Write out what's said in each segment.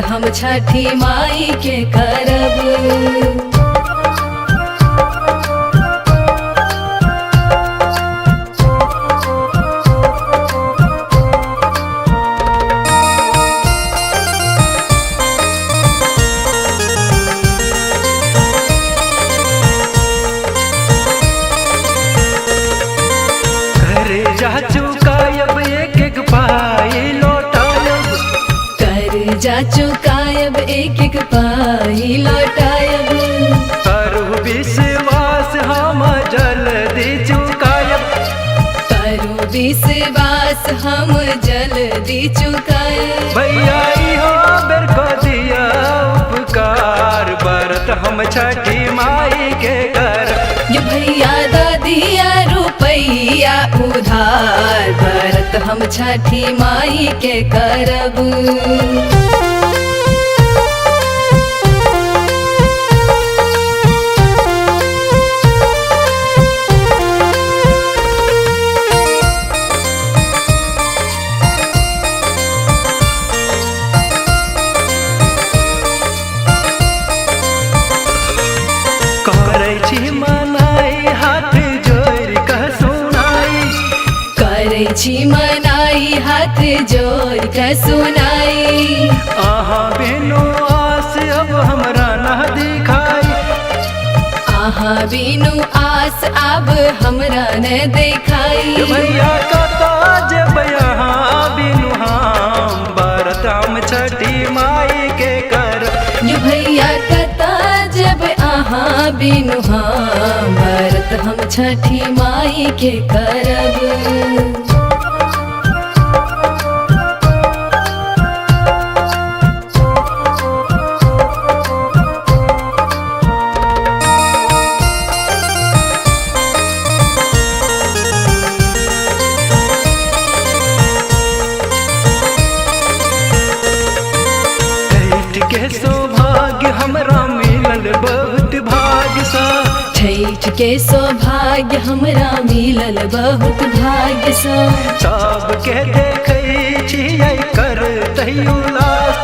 हम छठी माई के करब। कर्जा चुकायब एक एक पाई लौटायब। कर्जा चुकायब एक एक पाई लौटायब। करू विश्वास हम जल्दी चुकायब। करू विश्वास हम जल्दी चुकायब। भैया इहो बेर कऽ दिया उपकार, व्रत हम छठी माई के करब। यो भैया दादिया रुपैया उधार, व्रत हम छठी माई के करब। करै छी मनाई हाथ जोड़ि कऽ सुनाई। करै छी मनाई हाथ जोड़ के सुनाई। अहाँ बिनु आस अब हमरा ना दिखाई। अहाँ बिनु आस आब हमरा न देखाई। भैया कतऽ जेबै अहाँ बिनु हम, व्रत हम छठी माई के करब। यो भैया कतऽ जब अहाँ बिनु हम, व्रत हम छठी माई के करब। छठि के सौभाग्य हमरा मिलल बहुत भाग्यसँ। छठि के सौभाग्य हमरा मिलल बहुत भाग्यसँ। सबके देखै छियै करतै उल्लास।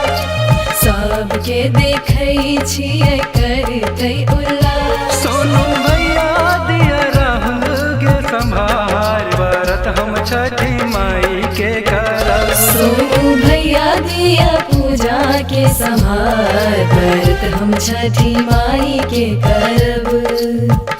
सबके देखै छियै करतै उल्लास। सोनू भैया दिया राहुल के संभार, व्रत हम छठी माई के करब। सोनू भैया दिया पूजा के संभार, व्रत हम छठी माई के करब।